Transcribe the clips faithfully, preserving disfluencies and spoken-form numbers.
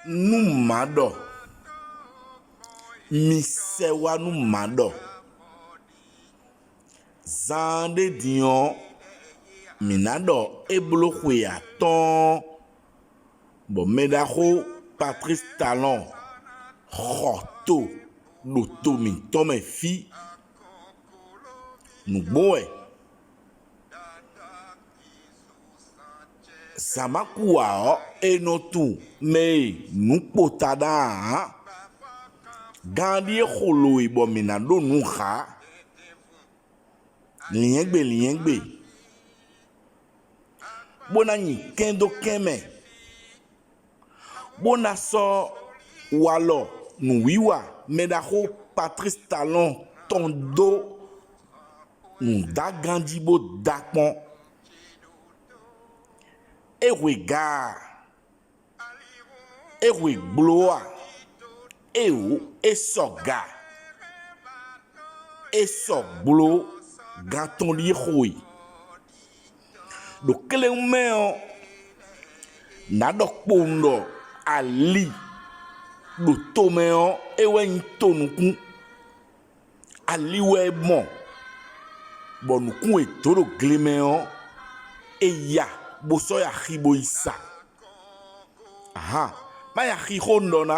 Nú mǎ ɖɔ, mi sɛ wá nú mǎ ɖɔ, zaan ɖé din ɔ́, mǐ ná ɖɔ é bló xwe atɔ́ɔ́n, bɔ mɛɖaxó Patlísi Talɔ́ɔn xɔ to ɖo to mǐtɔn mɛ fí. Nǔgbó wɛ, zǎn ma kú ǎ ɔ́, è nɔ tunwun mɛ e nǔ kpo ta ná ǎ. Gan ɖíe xo lo e bɔ mǐ ná ɖó nǔ hǎ, lyɛ̌ngbe lyɛ̌ngbe, bó ná nyi kɛ́n dó kɛ́n mɛ, bó ná sɔ́ walɔ nǔwiwa mɛɖaxó Patlísi Talɔ́ɔn tɔn dó nǔdáganjí bó dó akpɔ́n. É hwe ga a? É hwe gbló a? Éeǒ, é sɔ ga. É sɔ gbló, gan tɔn ɖíe xo e. Ɖo kléwún mɛ ɔ́, nǎ ɖɔ kpowun ɖɔ ali ɖo tomɛ ɔ́, é wɛ nyí tonukún. Ali wɛ é mɔ, bɔ nǔkún e dǒ ɖo gle mɛ ɔ́, è ya bó sɔ́ yi axi bó yi sa. Ahan, má nyí axixo un ɖɔ ná.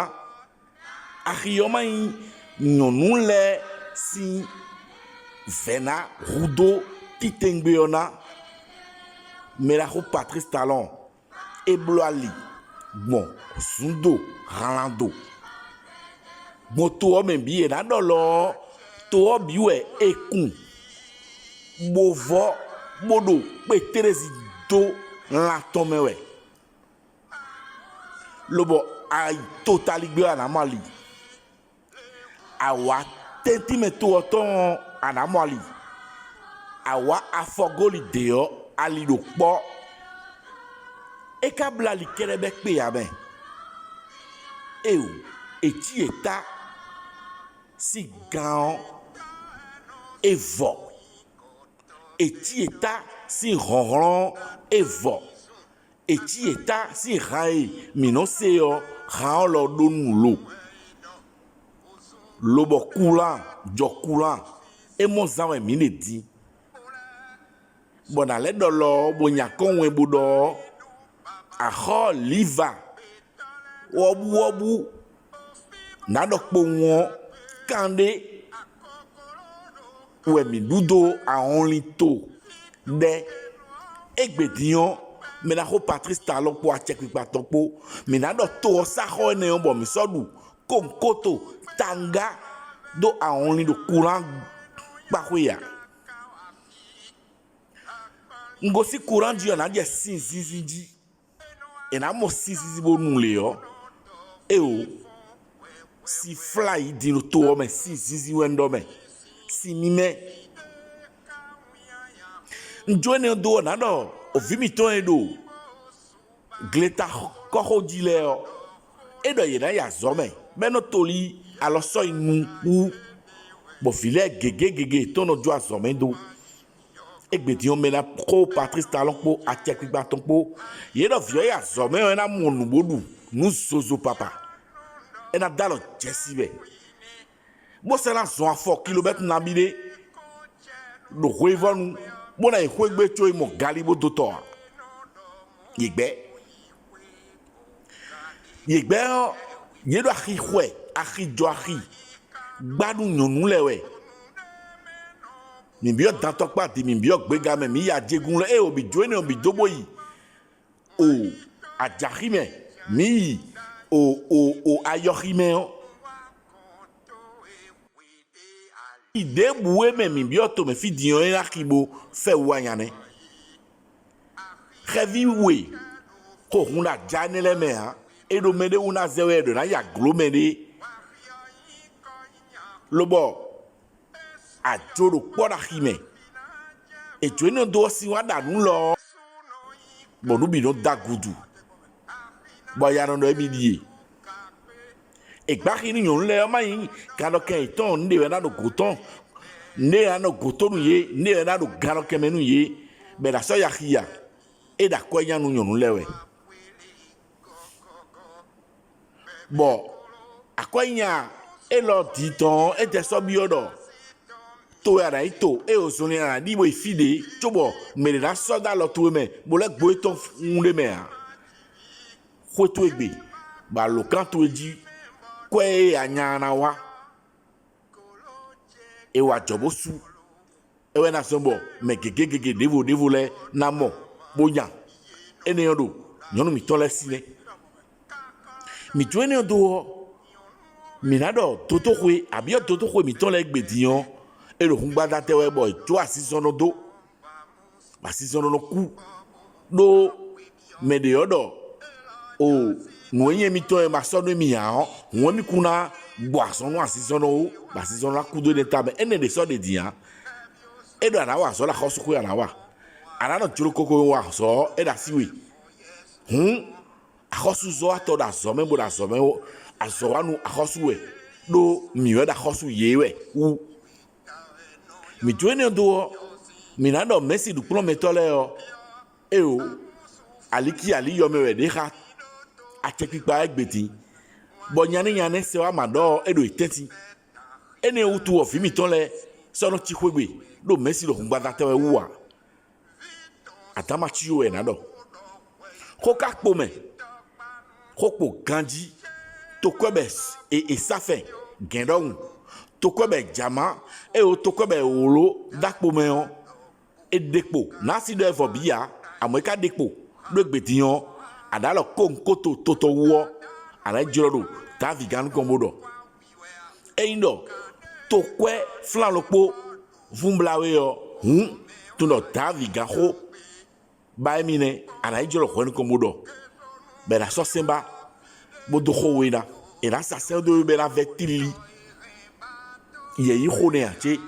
Axi ɔ́ má nyí nyɔ̌nu lɛ́ɛ sín vɛ̌ ná hudó titewungbe ɔ́ ná. Mɛɖaxó Patlísi Talɔ́ɔn, é bló ali gbɔn zǔndo hlando. Gbɔn to ɔ́ mɛ bǐ è nǎ ɖɔ lɔ ɔ́, to ɔ́ bǐ wɛ è kun, bó vɔ́, bó ɖo kpétlézi dó lan tɔn mɛ wɛ, lobɔ a yi totaligbé ɔ́, a nǎ mɔ ali. Awǎ tɛ́ntin mɛ to ɔ́ tɔn ɔ́, a nǎ mɔ ali. Awǎ afɔgóli dě ɔ́, ali ɖo kpɔ́. É ka bló ali kɛ́ɖɛ́ bɔ é kpe ǎ mɛ. Éeǒ, è cí yě ta sín gan ɔ́, é vɔ. È cí yě ta sín hlɔ̌nhlɔ́n ɔ́, é vɔ. È cí yě ta sín han e mǐ nɔ́ se ɔ́, han ɔ́ lɔ ɖó nǔ lo. Lobɔ kulán, jɔ kulán, é mɔ zán wɛ mǐ ɖe din, bɔ nǎ lɛ́ ɖɔ lɔ ɔ́, bó nya kɔ́n wɛn bó ɖɔ ɔ́, axɔ́ Liva wɔ́búwɔ́bú nǎ ɖɔ kpowun ɔ́, kanɖé wɛ mǐ ɖu dó ahɔnlin to ɖɛ́. Égbé din ɔ́, mɛ ná xo Patlísi Talɔn kpó acɛkpikpa tɔn kpó. Mǐ ná ɖɔ to ɔ́ sá xɔ énɛ́ ɔ́, bɔ mǐ sɔ́ ɖu koŋkóto tangá dó ahɔnlin ɖo kulán kpa xwé ǎ. Un gosín kulán jí ɔ́, nǎ jɛ sin zinzin jí. È nǎ mɔ sin zinzin bó nu lě ɔ́, éeǒ, sin flá yi din ɖo to ɔ́ mɛ, sin zinzin wɛ un ɖɔ mɛ, sin mímɛ́. Un jó énɛ́ ɔ́ dó ɔ́, nǎ ɖɔ òví mǐtɔn e ɖo gleta kɔ́xo jí lɛ́ɛ ɔ́, é ɖɔ yě ná yi azɔ̌ mɛ, bɔ é nɔ tolí alɔ sɔ́ yi nu wú, bɔ vǐ lɛ́ɛ gěgé gěgé yětɔn nɔ jó azɔ̌ mɛ dó. Égbé din ɔ́, mɛ ná xo Patlísi Talɔn kpó acɛkpikpa tɔn kpó. Yě ɖɔ vǐ ɔ́ yi azɔ̌ mɛ ɔ́, é ná mɔ nǔ bó ɖu nǔ zozo papa. É ná dó alɔ jɛsi wɛ, bó sɛ́ ná zɔn afɔ kilomɛ́tru nabí ɖé ɖo hweyivɔ́nu, bó ná yi xwé gbe có yi mɔ galí bó dó tɔ ǎ. Yě gbɛ́. Yě gbɛ́ ɔ́, yě ɖo axi xwɛ, axi jɔ axi, gbá nú nyɔ̌nu lɛ́ɛ wɛ. Mǐ byɔ́ dantɔkpá din, mǐ byɔ́ gbéga mɛ, mǐ yi ajegún lɛ́ɛ, ée wǒ bǐ jó énɛ́ ɔ́ bǐ dó bó yi o ajaxi mɛ, mǐ yi o o o ayɔxi mɛ ɔ́. Yi ɖěbǔ e mɛ mǐ byɔ́ tomɛ fí din ɔ́, é ná xi bo fɛ wú anya nɛ́. Xɛví we xo hun ɖo aja énɛ́ lɛ́ɛ mɛ ǎ; è ɖo mɛɖé wú ná zɛ wɛ è ɖǒ ná yi aglǒ mɛɖé, lobɔ ajo ɖo kpɔ́ ɖo axi mɛ. È jó énɛ́ dó ɔ́ sin wá ɖa nǔ lɔ ɔ́, bɔ nǔ bǐ nɔ dó agudu, bɔ ya nɔ ɖɔ émí ɖíe. È gbǎ xi nú nyɔ̌nu lɛ́ɛ ɔ́ má nyí gannɔkɛn yětɔn nǔɖé wɛ ná ɖo gǒ tɔn, nǔɖé wɛ ná ɖo gǒ tó nú yě, nǔɖé wɛ ná ɖo gannɔkɛn mɛ nú yě, bɔ è nǎ sɔ́ yi axi a? É ɖo akwɛ́ nya nú nyɔ̌nu lɛ́ɛ wɛ. Bɔ akwɛ́ nya élɔ́ din tɔn ɔ́, é jɛ sɔ́ byɔ́ ɖɔ to e a nǎ yi to, ée wǒ zɔnlin a nǎ ɖi bó yi fí ɖě, cóbɔ mɛ ɖě ná sɔ́ dó alɔ towe mɛ, bó lɛ́ gbo étɔn wún ɖé mɛ ǎ. Xwé towe gbe, bɔ alǒkan towe jí kwɛ́ e a nya ɔ́ ná wá. È wa jɔ̌ bó sú. É wɛ ná zɔ́n bɔ mɛ gěgé gěgé ɖěvo ɖěvo lɛ́ɛ ná mɔ, bó nya. Énɛ́ ɔ́ ɖo nyɔ̌nu mǐtɔn lɛ́ɛ sí nɛ́. Mǐ jó énɛ́ ɔ́ dó ɔ́, mǐ ná ɖɔ dotóxwe, abǐ ɔ́ dotóxwe mǐtɔn lɛ́ɛ gbe din ɔ́, è ɖo hungbadatɛ wɛ bɔ è jó azinzɔnnɔ dó, bɔ azinzɔnnɔ nɔ kú. Ɖó mɛ ɖě ɔ́ ɖɔ: “O, nǔ e nyí émítɔn e ma sɔ́ nú émí ǎ ɔ́, hǔn émí kún ná gbɔ azɔn nú azinzɔnnɔ ó, bɔ azinzɔnnɔ ná kú dó énɛ́ tamɛ.” Énɛ́ ɖě sɔ́ ɖe din ǎ. É ɖɔ a nǎ wa azɔ̌ ɖo axɔ́súxwé a nǎ wa. A nǎ nɔ jló koko e wa azɔ̌ ɔ́, é ɖo así we. Hǔn, axɔ́súzɔ́watɔ́ ɖo azɔ̌ mɛ bó ɖo azɔ̌ mɛ ó, azɔ̌wanú axɔ́sú wɛ, ɖó mǐ wɛ ɖo axɔ́sú yě wɛ wú. Mǐ jó énɛ́ ɔ́ dó ɔ́, mǐ ná ɖɔ mɛ̌si ɖu kplɔ́nmɛtɔ́ lɛ́ɛ ɔ́, éeǒ, alǐki alǐyɔ mɛ wɛ ɖě xá acɛkpikpa ɔ́ gbe din, bɔ nyanɛ́ nyanɛ́ sɛ wá ma ɖɔ ɔ́, é ɖo yě tɛ́ntin. Énɛ́ wútu ɔ́, vǐ mǐtɔn lɛ́ɛ sɔ́ nɔ cí xwé gbe, ɖó mɛ̌si ɖo hungbadatɛn wɛ wú ǎ. Adǎma cí wɛ è nǎ ɖɔ. Xó ka kpo mɛ, xó kpo ganjí, tokwɛ́bɛ è sá fɛn gɛ̌n ɖɔhun, tokwɛ́bɛ jǎmá, éeǒ, tokwɛ́bɛ wló dó akpo mɛ ɔ́, è ɖe kpo, nǎ sí ɖɔ é vɔ bǐ ǎ, amɔ̌ é ka ɖe kpo, ɖó égbé din ɔ́, a ɖǒ alɔ kóŋkóto totɔ wú ɔ́, a nǎ yi jlɔ́ ɖo Davídi gán nukɔn bó ɖɔ: “Ényí ɖɔ tokwɛ́ flán ɖokpó vún blá we ɔ́, hǔn, tunwun ɖɔ Davídi gán xó ba émí nɛ́, a nǎ yi jlɔ́ hwɛ nukɔn bó ɖɔ, bɔ è nǎ sɔ́ sɛ́n ba, bó dó xó we ná. È nǎ sa sɛ́n dó we bɔ é ná vɛ́ tlílí.” Yɛ yí xo nɛ́ ǎ cé?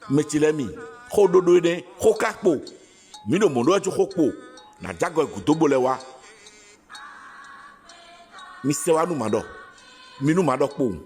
Mɛ ce lɛ́ɛ mi, xó ɖóɖó énɛ́, xó ka kpo. Mǐ ɖo mɔ̌ ɖó wɛ có xó kpo, nǎ jɛ agɔ gǔdo bó lɛ́ wá. Mi sɛ wá nú mǎ ɖɔ, mi nú mǎ ɖɔ kpowun.